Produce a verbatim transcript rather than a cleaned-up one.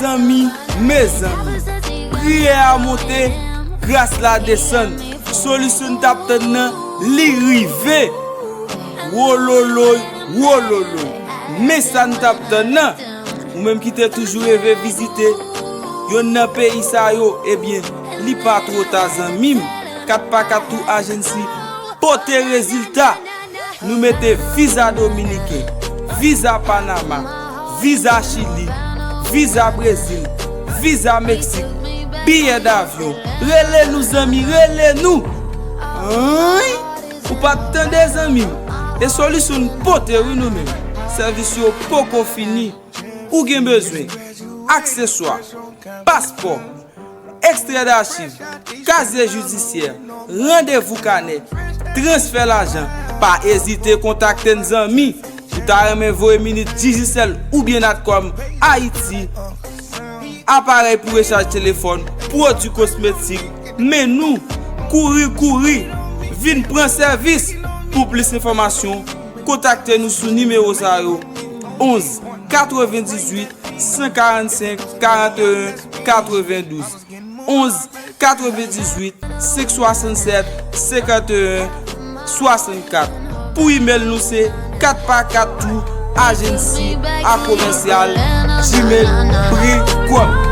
Mezanmi, mezanmi, priyè a monte, gras la desann. Solisyon n t ap tann nan, li rive. Wololoy, wololoy. Men sa n t ap tann nan. Ou menm ki te toujou reve vizite yonn nan peyi sa yo, ebyen, li pa twò ta, zanmi m. Kat pa kat Tour Agency pote rezilta. Nou mete viza dominiken, viza Panama, viza Chili, viza Brezil, viza Meksik, biyè davyon. Rele nou, zanmi, rele nou! Ann! Ou pa t tande, zanmi m? E solisyon n pote, wi, nou menm. Sèvis yo poko fini. Ou gen bezwen akseswa, paspò, ekstrè dachiv, kazye jidisyè, randevou kanè, transfè lajan, pa ezite kontakte n, zanmi. Ou ta renmen voye minit Digicel oubyen Natcom Ayiti? Aparèy pou rechaj telefòn, pwodui kosmetik, men nou, kouri, kouri, vin pran sèvis. Pou plis enfòmasyon, kontakte nou sou nimewo sa yo: onz, katrevendizuit, san karannsenk, karanteyen, katrevendouz, onz, katrevendizuit, senk swasannsèt, senkanteyen, swasannkat. Pou imèl nou se kat pa kat Tour Agency a komèsyal gmail pwen kòm.